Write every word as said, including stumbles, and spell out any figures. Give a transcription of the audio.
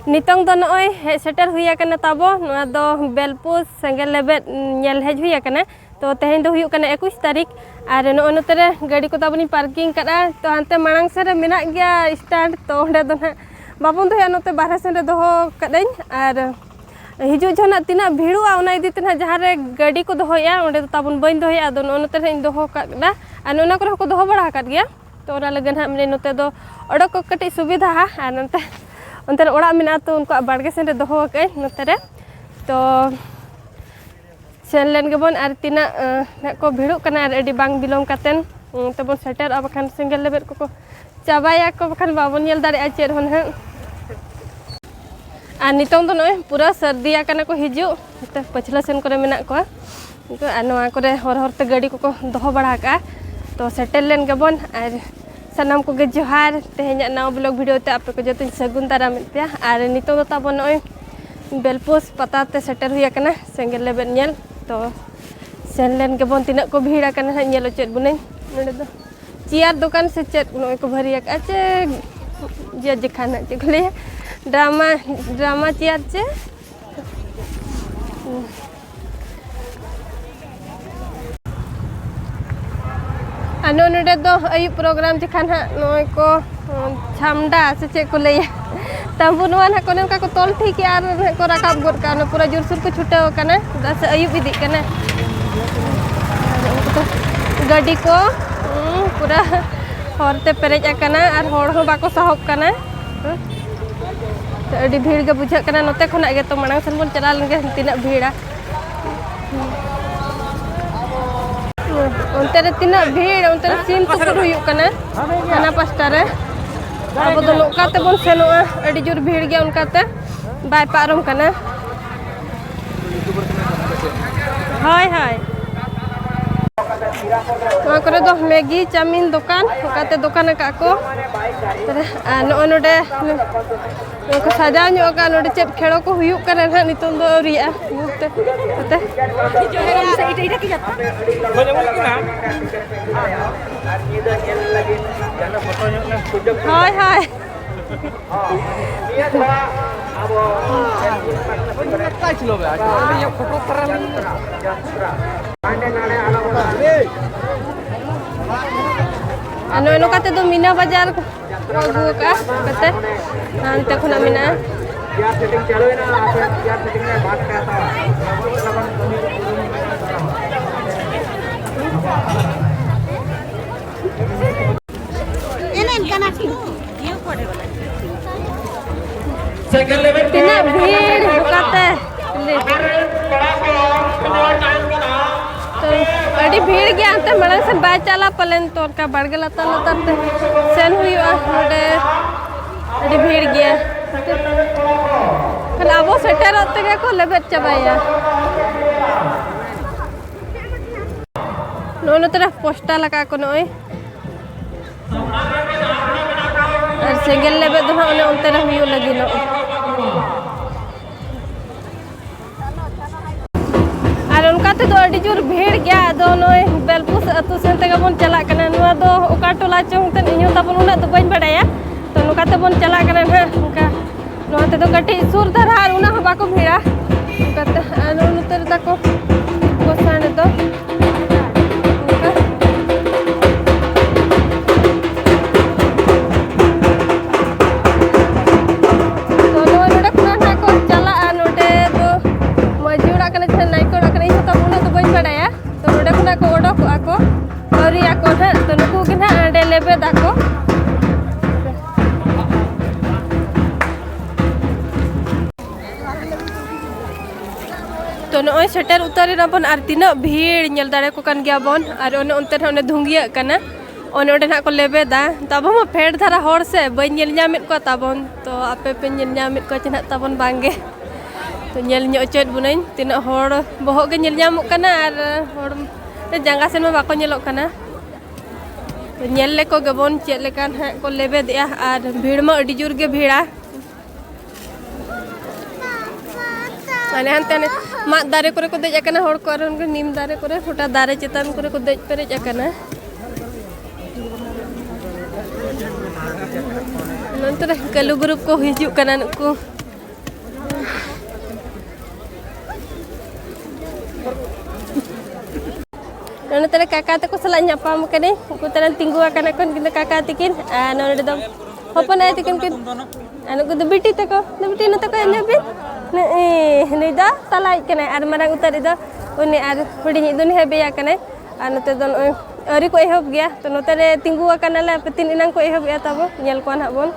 ᱱᱤᱛᱚᱝ ᱫᱚ ᱱᱚᱜᱼᱚᱭ ᱦᱮᱡ ᱥᱮᱴᱮᱨ ᱦᱩᱭ ᱟᱠᱟᱱᱟ ᱛᱟᱵᱚ, ᱱᱚᱣᱟ ᱫᱚ ᱵᱮᱞᱯᱩᱥ ᱥᱮᱸᱜᱮᱞ ᱞᱮᱵᱮᱫ ᱧᱮᱞ ᱦᱮᱡ ᱦᱩᱭ ᱟᱠᱟᱱᱟ᱾ ᱛᱚ ᱛᱮᱦᱮᱧ ᱫᱚ ᱦᱩᱭᱩᱜ ᱠᱟᱱᱟ ᱮᱠᱩᱥ ᱛᱟᱹᱨᱤᱠᱷ, ᱟᱨ ᱱᱚᱜᱼᱚᱭ ᱱᱚᱛᱮ ᱨᱮ ᱜᱟᱹᱰᱤ ᱠᱚ ᱛᱟᱵᱚᱱᱤᱧ ᱯᱟᱨᱠᱤᱝ ᱠᱟᱫᱼᱟ᱾ ᱛᱚ ᱦᱟᱱᱛᱮ ᱢᱟᱲᱟᱝ ᱥᱮᱫ ᱨᱮ ᱢᱮᱱᱟᱜ ᱜᱮᱭᱟ ᱥᱴᱮᱱᱰ, ᱛᱚ ᱚᱸᱰᱮ ᱫᱚ ᱱᱟᱦᱟᱜ ᱵᱟᱵᱚᱱ ᱫᱚᱦᱚᱭᱟ, ᱱᱚᱛᱮ ᱵᱟᱨᱦᱮ ᱥᱮᱱ ᱨᱮ ᱫᱚᱦᱚ ᱠᱟᱹᱫᱟᱹᱧ᱾ ᱟᱨ ᱦᱤᱡᱩᱜ ᱡᱚᱠᱷᱚᱱᱟᱜ ᱛᱤᱱᱟᱹᱜ ᱵᱷᱤᱲᱚᱜᱼᱟ, ᱚᱱᱟ ᱤᱫᱤ ᱛᱮ ᱱᱟᱦᱟᱜ ᱡᱟᱦᱟᱸ ᱨᱮ ᱜᱟᱹᱰᱤ ᱠᱚ ᱫᱚᱦᱚᱭᱟ, ᱚᱸᱰᱮ ᱫᱚ ᱛᱟᱵᱚᱱ ᱵᱟᱹᱧ ᱫᱚᱦᱚᱭᱟ᱾ ᱟᱫᱚ ᱱᱚᱜᱼᱚ ᱱᱚᱛᱮ ᱨᱮ ᱤᱧ ᱫᱚᱦᱚ ᱠᱟᱜ ᱠᱟᱱᱟ, ᱟᱨ ᱱᱚᱜᱼᱚ ᱱᱚᱣᱟ ᱠᱚᱨᱮ ᱦᱚᱸᱠᱚ ᱫᱚᱦᱚ ᱵᱟᱲᱟ ᱟᱠᱟᱫ ᱜᱮᱭᱟ᱾ ᱛᱚ ᱚᱱᱟ ᱞᱟᱹᱜᱤᱫ ᱱᱟᱦᱟᱜ ᱢᱟᱱᱮ ᱱᱚᱛᱮ ᱫᱚ ᱚᱰᱚᱠ ᱠᱚ ᱠᱟᱹᱴᱤᱡ ᱥᱩᱵᱤᱫᱷᱟᱜᱼᱟ, ᱟᱨ ᱱᱚᱛᱮ ᱚᱱᱛᱮ ᱨᱮ ᱚᱲᱟᱜ ᱢᱮᱱᱟᱜᱼᱟ, ᱛᱚ ᱩᱱᱠᱩᱣᱟᱜ ᱵᱟᱲᱜᱮ ᱥᱮᱱ ᱨᱮ ᱫᱚᱦᱚ ᱟᱠᱟᱫᱟᱹᱧ ᱱᱚᱛᱮ ᱨᱮ᱾ ᱛᱚ ᱥᱮᱱ ᱞᱮᱱ ᱜᱮᱵᱚᱱ, ᱟᱨ ᱛᱤᱱᱟᱹᱜ ᱮᱸ, ᱱᱟᱦᱟᱜ ᱠᱚ ᱵᱷᱤᱲᱚᱜ ᱠᱟᱱᱟ, ᱟᱨ ᱟᱹᱰᱤ ᱵᱟᱝ ᱵᱤᱞᱚᱢ ᱠᱟᱛᱮᱱ ᱩᱸ, ᱛᱮᱵᱚᱱ ᱥᱮᱴᱮᱨᱚᱜᱼᱟ, ᱵᱟᱠᱷᱟᱱ ᱥᱮᱸᱜᱮᱞ ᱞᱮᱵᱮᱫ ᱠᱚᱠᱚ ᱪᱟᱵᱟᱭᱟᱠᱚ, ᱵᱟᱠᱷᱟᱱ ᱵᱟᱵᱚᱱ ᱧᱮᱞ ᱫᱟᱲᱮᱭᱟᱜᱼᱟ ᱪᱮᱫ ᱦᱚᱸ ᱱᱟᱦᱟᱜ᱾ ᱟᱨ ᱱᱤᱛᱚᱝ ᱫᱚ ᱱᱚᱜᱼᱚᱭ ᱯᱩᱨᱟᱹ ᱥᱟᱹᱨᱫᱤ ᱟᱠᱟᱱᱟ ᱠᱚ ᱦᱤᱡᱩᱜ, ᱱᱚᱛᱮ ᱯᱟᱹᱪᱷᱞᱟᱹ ᱥᱮᱱ ᱠᱚᱨᱮ ᱢᱮᱱᱟᱜ ᱠᱚᱣᱟ᱾ ᱟᱨ ᱱᱚᱣᱟ ᱠᱚᱨᱮ ᱦᱚᱨ ᱦᱚᱨ ᱛᱮ ᱜᱟᱹᱰᱤ ᱠᱚᱠᱚ ᱫᱚᱦᱚ ᱵᱟᱲᱟ ᱟᱠᱟᱜᱼᱟ᱾ ᱛᱚ ᱥᱮᱴᱮᱨ ᱞᱮᱱ ᱜᱮᱵᱚᱱ, ᱟᱨ ᱥᱟᱱᱟᱢ ᱠᱚᱜᱮ ᱡᱚᱦᱟᱨ᱾ ᱛᱮᱦᱮᱧᱟᱜ ᱱᱟᱣᱟ vlog video ᱛᱮ ᱟᱯᱮ ᱠᱚ ᱡᱚᱛᱚᱧ ᱥᱟᱹᱜᱩᱱ ᱫᱟᱨᱟᱢᱮᱫ ᱯᱮᱭᱟ᱾ ᱟᱨ ᱱᱤᱛᱚᱜ ᱫᱚ ᱛᱟᱵᱚᱱ ᱱᱚᱜᱼᱚᱭ ᱵᱮᱞᱯᱳᱥ ᱯᱟᱛᱟ ᱛᱮ ᱥᱮᱴᱮᱨ ᱦᱩᱭ ᱟᱠᱟᱱᱟ ᱥᱮᱸᱜᱮᱞ ᱞᱮᱵᱮᱫ ᱧᱮᱞ᱾ ᱛᱚ ᱥᱮᱱ ᱞᱮᱱ ᱜᱮᱵᱚᱱ, ᱛᱤᱱᱟᱹᱜ ᱠᱚ ᱵᱷᱤᱲ ᱟᱠᱟᱱᱟ ᱦᱟᱸᱜ, ᱧᱮᱞ ᱦᱚᱪᱚᱭᱮᱫ ᱵᱚᱱᱟᱹᱧ᱾ ᱱᱚᱰᱮ ᱫᱚ ᱪᱮᱭᱟᱨ ᱫᱚᱠᱟᱱ ᱥᱮ ᱪᱮᱫ ᱱᱚᱜᱼᱚᱭ ᱠᱚ ᱵᱷᱟᱹᱨᱤ ᱟᱠᱟᱫᱼᱟ, ᱪᱮ ᱡᱮ ᱡᱮᱠᱷᱟᱱ ᱦᱟᱸᱜ ᱪᱮᱫ ᱠᱚ ᱞᱟᱹᱭᱟ, ᱰᱨᱟᱢᱟ, ᱰᱨᱟᱢᱟ ᱪᱮᱭᱟᱨ ᱪᱮ᱾ ᱟᱨ ᱱᱚᱜᱼᱚ ᱱᱚᱰᱮ ᱫᱚ ᱟᱹᱭᱩᱵ program ᱡᱚᱠᱷᱟᱱ ᱦᱟᱸᱜ ᱱᱚᱜᱼᱚᱭ ᱠᱚ, ᱩᱸ, ᱪᱷᱟᱢᱰᱟ ᱥᱮ ᱪᱮᱫ ᱠᱚ ᱞᱟᱹᱭᱟ, ᱛᱟᱹᱢᱵᱩ ᱱᱚᱣᱟ ᱱᱟᱦᱟᱜ ᱠᱚ ᱚᱱᱮ ᱚᱱᱠᱟ ᱠᱚ ᱛᱚᱞ ᱴᱷᱤᱠ ᱠᱮᱜᱼᱟ ᱟᱨ ᱱᱟᱦᱟᱜ ᱠᱚ ᱨᱟᱠᱟᱵ ᱜᱚᱫ ᱠᱟᱜᱼᱟ᱾ ᱚᱱᱟ ᱯᱩᱨᱟᱹ ᱡᱳᱨᱥᱳᱨ ᱠᱚ ᱪᱷᱩᱴᱟᱹᱣ ᱟᱠᱟᱱᱟ, ᱪᱮᱫᱟᱜ ᱥᱮ ᱟᱹᱭᱩᱵ ᱤᱫᱤᱜ ᱠᱟᱱᱟ᱾ ᱟᱨ ᱩᱱᱠᱩ ᱫᱚ ᱜᱟᱹᱰᱤ ᱠᱚ, ᱩᱸ, ᱯᱩᱨᱟᱹ ᱦᱚᱨ ᱛᱮ ᱯᱮᱨᱮᱡ ᱟᱠᱟᱱᱟ ᱟᱨ ᱦᱚᱲ ᱦᱚᱸ ᱵᱟᱠᱚ ᱥᱟᱦᱚᱵ ᱠᱟᱱᱟ᱾ ᱛᱚ ᱟᱹᱰᱤ ᱵᱷᱤᱲ ᱜᱮ ᱵᱩᱡᱷᱟᱹᱜ ᱠᱟᱱᱟ᱾ ᱱᱚᱛᱮ ᱠᱷᱚᱱᱟᱜ ᱜᱮ ᱛᱚ, ᱢᱟᱲᱟᱝ ᱥᱮᱱ ᱵᱚᱱ ᱪᱟᱞᱟᱣ ᱞᱮᱱ ᱜᱮ, ᱛᱤᱱᱟᱹᱜ ᱵᱷᱤᱲᱟ᱾ ᱚᱱᱛᱮ ᱨᱮ ᱛᱤᱱᱟᱹᱜ ᱵᱷᱤᱲ, ᱚᱱᱛᱮ ᱨᱮ ᱥᱤᱢ ᱛᱩᱯᱩᱫ ᱦᱩᱭᱩᱜ ᱠᱟᱱᱟ ᱦᱟᱱᱟ ᱯᱟᱥᱴᱟ ᱨᱮ᱾ ᱟᱵᱚ ᱫᱚ ᱱᱚᱝᱠᱟ ᱛᱮᱵᱚᱱ ᱥᱮᱱᱚᱜᱼᱟ, ᱟᱹᱰᱤ ᱡᱳᱨ ᱵᱷᱤᱲ ᱜᱮᱭᱟ, ᱚᱱᱠᱟᱛᱮ ᱵᱟᱭ ᱯᱟᱨᱚᱢ ᱠᱟᱱᱟ᱾ ᱦᱳᱭ, ᱦᱳᱭ᱾ ᱱᱚᱣᱟ ᱠᱚᱨᱮ ᱫᱚ ᱢᱮᱜᱤ, ᱪᱟᱣᱢᱤᱱ ᱫᱚᱠᱟᱱ, ᱚᱱᱠᱟᱛᱮ ᱫᱚᱠᱟᱱ ᱟᱠᱟᱫ ᱠᱚ᱾ ᱟᱨ ᱱᱚᱜᱼᱚ ᱱᱚᱰᱮ ᱱᱚᱣᱟ ᱠᱚ ᱥᱟᱡᱟᱣ ᱧᱚᱜ ᱟᱠᱟᱫ, ᱱᱚᱰᱮ ᱪᱮᱫ ᱠᱷᱮᱲᱚ ᱠᱚ ᱦᱩᱭᱩᱜ ᱠᱟᱱᱟ ᱱᱟᱦᱟᱜ, ᱱᱤᱛᱚᱝ ᱫᱚ ᱟᱹᱣᱨᱤᱭᱟᱜᱼᱟ᱾ ᱱᱚᱛᱮ, ᱱᱚᱛᱮ᱾ ᱦᱳᱭ, ᱦᱳᱭ᱾ ᱟᱨ ᱱᱚᱜᱼᱚᱭ ᱱᱚᱝᱠᱟ ᱛᱮᱫᱚ ᱢᱤᱱᱟ ᱵᱟᱡᱟᱨ ᱠᱚ ᱟᱹᱜᱩ ᱟᱠᱟᱫᱼᱟ, ᱠᱟᱛᱮ ᱦᱟᱱᱛᱮ ᱠᱷᱚᱱᱟᱜ ᱢᱮᱱᱟᱜᱼᱟ᱾ ᱮᱱᱮᱡ ᱠᱟᱱᱟ ᱠᱚ᱾ ᱛᱤᱱᱟᱹᱜ ᱵᱷᱤᱲ ᱱᱚᱝᱠᱟᱛᱮ᱾ ᱛᱚ, ᱟᱹᱰᱤ ᱵᱷᱤᱲ ᱜᱮᱭᱟ, ᱦᱟᱱᱛᱮ ᱢᱟᱲᱟᱝ ᱥᱮᱫ ᱵᱟᱭ ᱪᱟᱞᱟᱜ ᱯᱟᱞᱮᱱ, ᱛᱚ ᱚᱱᱠᱟ ᱵᱟᱲᱜᱮ ᱞᱟᱛᱟᱨ ᱞᱟᱛᱟᱨ ᱛᱮ ᱥᱮᱱ ᱦᱩᱭᱩᱜᱼᱟ᱾ ᱱᱚᱰᱮ ᱟᱹᱰᱤ ᱵᱷᱤᱲ ᱜᱮᱭᱟ, ᱠᱷᱟᱱ ᱟᱵᱚ ᱥᱮᱴᱮᱨᱚᱜ ᱛᱮᱜᱮ ᱠᱚ ᱞᱮᱵᱮᱫ ᱪᱟᱵᱟᱭᱟ᱾ ᱱᱚᱜᱼᱚ ᱱᱚᱛᱮ ᱨᱮ ᱯᱳᱥᱴᱟᱨ ᱞᱟᱜᱟᱜ ᱟᱠᱚ ᱱᱚᱜᱼᱚᱭ᱾ ᱟᱨ ᱥᱮᱸᱜᱮᱞ ᱞᱮᱵᱮᱫ ᱫᱚ ᱦᱟᱸᱜ ᱚᱱᱮ ᱚᱱᱛᱮ ᱨᱮ ᱦᱩᱭᱩᱜ ᱞᱟᱹᱜᱤᱫᱚᱜ᱾ ᱟᱨ ᱚᱱᱠᱟ ᱛᱮᱫᱚ ᱟᱹᱰᱤ ᱡᱳᱨ ᱵᱷᱤᱲ ᱜᱮᱭᱟ᱾ ᱟᱫᱚ ᱱᱚᱜᱼᱚᱭ ᱵᱮᱞᱯᱩᱥ ᱟᱹᱛᱩ ᱥᱮᱱ ᱛᱮᱜᱮ ᱵᱚᱱ ᱪᱟᱞᱟᱜ ᱠᱟᱱᱟ᱾ ᱱᱚᱣᱟ ᱫᱚ ᱚᱠᱟ ᱴᱚᱞᱟ ᱪᱚᱝ ᱮᱱᱛᱮᱫ, ᱤᱧ ᱦᱚᱸ ᱛᱟᱵᱚᱱ ᱩᱱᱟᱹᱜ ᱫᱚ ᱵᱟᱹᱧ ᱵᱟᱲᱟᱭᱟ᱾ ᱛᱚ ᱱᱚᱝᱠᱟ ᱛᱮᱵᱚᱱ ᱪᱟᱞᱟᱜ ᱠᱟᱱᱟ ᱱᱟᱦᱟᱜ᱾ ᱚᱱᱠᱟ ᱱᱚᱣᱟ ᱛᱮᱫᱚ ᱠᱟᱹᱴᱤᱡ ᱥᱩᱨ ᱫᱷᱟᱨᱟ ᱟᱨ ᱩᱱᱟᱹᱜ ᱦᱚᱸ ᱵᱟᱠᱚ ᱵᱷᱤᱲᱟ᱾ ᱚᱱᱠᱟᱛᱮ ᱟᱨ ᱱᱚᱜᱼᱚ ᱱᱚᱛᱮ ᱨᱮ ᱛᱟᱠᱚ ᱜᱚᱥᱟᱬ ᱨᱮᱫᱚ ᱚᱱᱠᱟ᱾ ᱛᱚ ᱱᱚᱜᱼᱚᱭ ᱱᱚᱰᱮ ᱠᱷᱚᱱᱟᱜ ᱱᱟᱦᱟᱜ ᱠᱚ ᱪᱟᱞᱟᱜᱼᱟ᱾ ᱱᱚᱰᱮ ᱫᱚ ᱢᱟᱹᱡᱷᱤ ᱚᱲᱟᱜ ᱠᱟᱱᱟ, ᱡᱟᱦᱟᱸ ᱱᱟᱭᱠᱮ ᱚᱲᱟᱜ ᱠᱟᱱᱟ, ᱤᱧ ᱦᱚᱸ ᱛᱟᱵᱚ ᱩᱱᱟᱹᱜ ᱫᱚ ᱵᱟᱹᱧ ᱵᱟᱰᱟᱭᱟ᱾ ᱛᱚ ᱱᱚᱰᱮ ᱠᱷᱚᱱᱟᱜ ᱠᱚ ᱚᱰᱚᱠᱚᱜᱼᱟ ᱠᱚ, ᱟᱹᱣᱨᱤᱭᱟᱜ ᱠᱚ ᱱᱟᱦᱟᱜ᱾ ᱛᱚ ᱱᱩᱠᱩ ᱜᱮ ᱱᱟᱦᱟᱜ ᱚᱸᱰᱮ ᱞᱮᱵᱮᱫ ᱟᱠᱚ᱾ ᱛᱚ ᱱᱚᱜᱼᱚᱭ ᱥᱮᱴᱮᱨ ᱩᱛᱟᱹᱨ ᱮᱱᱟ ᱵᱚᱱ, ᱟᱨ ᱛᱤᱱᱟᱹᱜ ᱵᱷᱤᱲ ᱧᱮᱞ ᱫᱟᱲᱮ ᱠᱚ ᱠᱟᱱ ᱜᱮᱭᱟ ᱵᱚᱱ᱾ ᱟᱨ ᱚᱱᱮ ᱚᱱᱛᱮ ᱨᱮᱦᱚᱸ ᱚᱱᱮ ᱫᱷᱩᱝᱜᱤᱭᱟᱹᱜ ᱠᱟᱱᱟ, ᱚᱱᱮ ᱚᱸᱰᱮ ᱱᱟᱦᱟᱜ ᱠᱚ ᱞᱮᱵᱮᱫᱟ᱾ ᱛᱚ ᱟᱵᱚ ᱢᱟ ᱯᱷᱮᱰ ᱫᱷᱟᱨᱟ ᱦᱚᱲ ᱥᱮ, ᱵᱟᱹᱧ ᱧᱮᱞ ᱧᱟᱢᱮᱫ ᱠᱚᱣᱟ ᱛᱟᱵᱚᱱ᱾ ᱛᱚ ᱟᱯᱮ ᱯᱮ ᱧᱮᱞ ᱧᱟᱢᱮᱫ ᱠᱚᱣᱟ ᱪᱮ ᱱᱟᱦᱟᱜ ᱛᱟᱵᱚᱱ? ᱵᱟᱝᱜᱮ᱾ ᱛᱚ ᱧᱮᱞ ᱧᱚᱜ ᱦᱚᱪᱚᱭᱮᱫ ᱵᱚᱱᱟᱹᱧ, ᱛᱤᱱᱟᱹᱜ ᱦᱚᱲ ᱵᱚᱦᱚᱜ ᱜᱮ ᱧᱮᱞ ᱧᱟᱢᱚᱜ ᱠᱟᱱᱟ ᱟᱨ ᱦᱚᱲ ᱡᱟᱸᱜᱟ ᱥᱮᱱ ᱢᱟ ᱵᱟᱠᱚ ᱧᱮᱞᱚᱜ ᱠᱟᱱᱟ᱾ ᱛᱚ ᱧᱮᱞ ᱞᱮᱠᱚ ᱜᱮᱵᱚᱱ ᱪᱮᱫ ᱞᱮᱠᱟ ᱱᱟᱦᱟᱜ ᱠᱚ ᱞᱮᱵᱮᱫᱮᱜᱼᱟ, ᱟᱨ ᱵᱷᱤᱲ ᱢᱟ ᱟᱹᱰᱤ ᱡᱳᱨ ᱜᱮ ᱵᱷᱤᱲᱟ᱾ ᱢᱟᱱᱮ ᱦᱟᱱᱛᱮ ᱦᱟᱱᱮ ᱢᱟᱫ ᱫᱟᱨᱮ ᱠᱚᱨᱮ ᱠᱚ ᱫᱮᱡ ᱟᱠᱟᱱᱟ ᱦᱚᱲ ᱠᱚ, ᱟᱨ ᱚᱱᱠᱟ ᱱᱤᱢ ᱫᱟᱨᱮ ᱠᱚᱨᱮ, ᱜᱚᱴᱟ ᱫᱟᱨᱮ ᱪᱮᱛᱟᱱ ᱠᱚᱨᱮ ᱠᱚ ᱫᱮᱡ ᱯᱮᱨᱮᱡ ᱟᱠᱟᱱᱟ᱾ ᱱᱚᱱᱛᱮ ᱨᱮ ᱠᱟᱹᱞᱩ ᱜᱩᱨᱩᱯ ᱠᱚ ᱦᱤᱡᱩᱜ ᱠᱟᱱᱟ ᱱᱩᱠᱩ᱾ ᱱᱚᱛᱮ ᱨᱮ ᱠᱟᱠᱟ ᱛᱟᱠᱚ ᱥᱟᱞᱟᱜ ᱧᱟᱯᱟᱢ ᱠᱟᱹᱱᱟᱹᱧ᱾ ᱩᱱᱠᱩ ᱛᱟᱞᱟᱝ ᱛᱤᱸᱜᱩ ᱟᱠᱟᱱᱟ ᱠᱚ ᱩᱱᱠᱤᱱ ᱫᱚ ᱠᱟᱠᱟ ᱛᱟᱹᱠᱤᱱ, ᱟᱨ ᱱᱚᱰᱮ ᱫᱚ ᱦᱚᱯᱚᱱ ᱟᱭᱳ ᱛᱟᱹᱠᱤᱱ ᱠᱤᱱ, ᱟᱨ ᱱᱩᱠᱩ ᱫᱚ ᱵᱤᱴᱤ ᱛᱟᱠᱚ᱾ ᱫᱚ ᱵᱤᱴᱤ, ᱱᱚᱛᱮ ᱠᱚ ᱧᱮᱞ ᱵᱤᱱ᱾ ᱱᱩᱭ, ᱱᱩᱭ ᱫᱚ ᱛᱟᱞᱟᱭᱤᱡ ᱠᱟᱱᱟᱭ, ᱟᱨ ᱢᱟᱨᱟᱝ ᱩᱛᱟᱹᱨᱤᱡ ᱫᱚ ᱩᱱᱤ, ᱟᱨ ᱦᱩᱰᱤᱧᱤᱡ ᱫᱚ ᱩᱱᱤ ᱦᱚᱸᱭ ᱵᱮᱭᱟ ᱠᱟᱱᱟᱭ᱾ ᱟᱨ ᱱᱚᱛᱮ ᱫᱚ ᱱᱚᱜᱼᱚᱭ ᱟᱹᱣᱨᱤ ᱠᱚ ᱮᱦᱚᱵ ᱜᱮᱭᱟ, ᱛᱚ ᱱᱚᱛᱮ ᱨᱮ ᱛᱤᱸᱜᱩ ᱟᱠᱟᱱᱟᱞᱮ, ᱟᱯᱮ ᱛᱤᱱ ᱮᱱᱟᱝ ᱠᱚ ᱮᱦᱚᱵᱮᱜᱼᱟ ᱛᱟᱵᱚ, ᱧᱮᱞ ᱠᱚᱣᱟ ᱱᱟᱦᱟᱜ ᱵᱚᱱ᱾